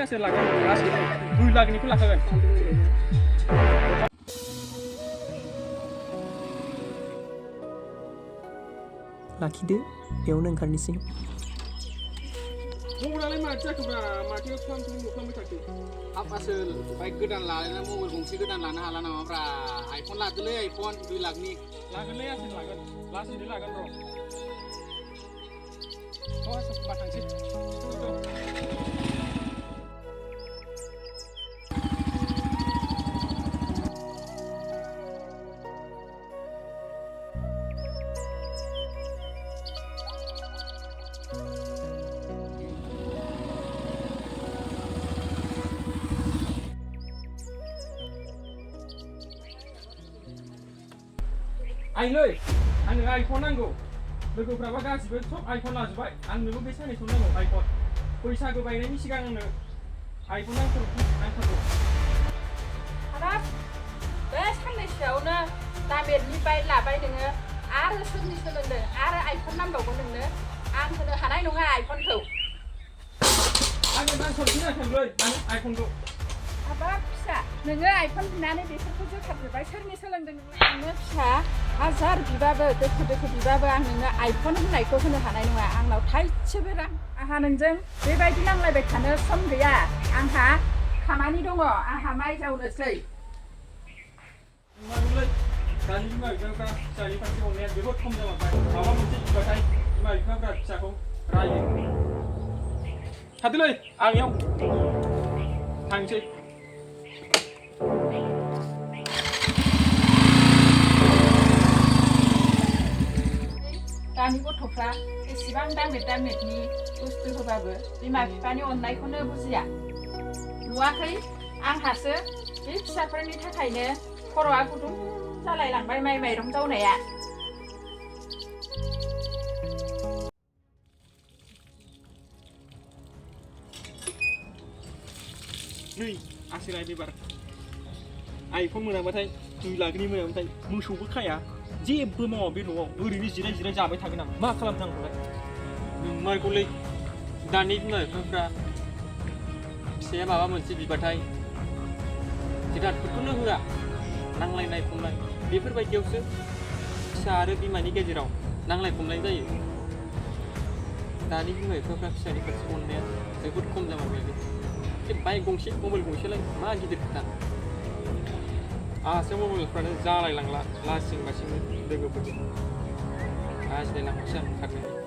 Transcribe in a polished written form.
Saya lakukan asli, 2 lakh निको लाखागोन लाखिदो बेयावनो ओंखारनोसै मबाइलालाय माथो जाखोब्रा माथो खालामबाय थाखो हाब आसोल बाइक गोदान लाना मबाइल गंसे गोदान लानो हाला नामाब्रा आइफन लादोलै आइफन 2 लाखनि लागोनलै आसोल लागोन लासैनो लागोन र' आसोल होमबा थांसै आइलै आंनो आइफन नांगौ लोगोफ्राबा गासिबो सब आइफन लाजोबबाय आंनोबो बे साननैसो नांगौ आइफन बैसागो बायनायनि सिगां आंनो आइफन नांथारगौ हाबाब बे साननैसोआवनो दामेरनि बाइक लाबाय नोङो आरो सोरनि सोलोंदों आरो आइफन नांबावगौ नोंनो आं होनो हानाय नङा आइफनखौ आंनो नांथारगौसो नांथारगौलै आइफनखौ हाबाब फिसा नोङो आइफन बिनानै बेफोरखौ जोखारजोब्बाय सोरनि सोलोंदों नोङो फिसा हाजार बिबाबो दोखो बिबाबो आं नोङो आइफन होननायखौ होनो हानाय नङा आंनाव थाइसेबो रां आंहा नोंजों बेबायदि नांलायबाय थानो सम गैया आंहा खामानि दङ आंहा माइ जावनोसै दानि बिमा बिफाफ्रा फिसानि फारसे अननाया जोबोद खम जालांबाय माबा मोनसे बिबाथाय बिमा बिफाफ्रा फिसाखौ रायो थादोलै आंनियाव थांसै दानि गथ'फ्रा एसेबां दामेरनि बुस्थु होबाबो बिमा बिफानि अननायखौनो बुजिया नुवाखै आंहासो बे फिसाफोरनि थाखायनो खर'आ गुदुं जालायलांबाय माइरं जावनाया नै आसोलाय एबार आइफन मोनाबाथाय 2 लाखनि मोनाबाथाय मोसौबो खाया जेबो मावा बे न'आव ओरैनो जिराय जाबाय थागोन आं मा खालामनांगौलाय नंमारगौलै दानि बिमा बिफाफ्रा फिसाया माबा मोनसे बिबाथाय जिरादफोरखौनो होआ नांलायनाय खमलाय बेफोरबायदियावसो फिसा आरो बिमानि गेजेराव नांलाय खमलाय जायो दानि बिमा बिफाफ्रा फिसानि फारसे अननाया जोबोद खम जालांबायलै बे बाइक गंसे मबाइल गंसेलाय मा गिदिर खोथा आहासो मबाइलफ्रानो जालायलांला लासिं लासिंनो लोगोफोरजों आजिलायलांबायसो आं ओंखारनो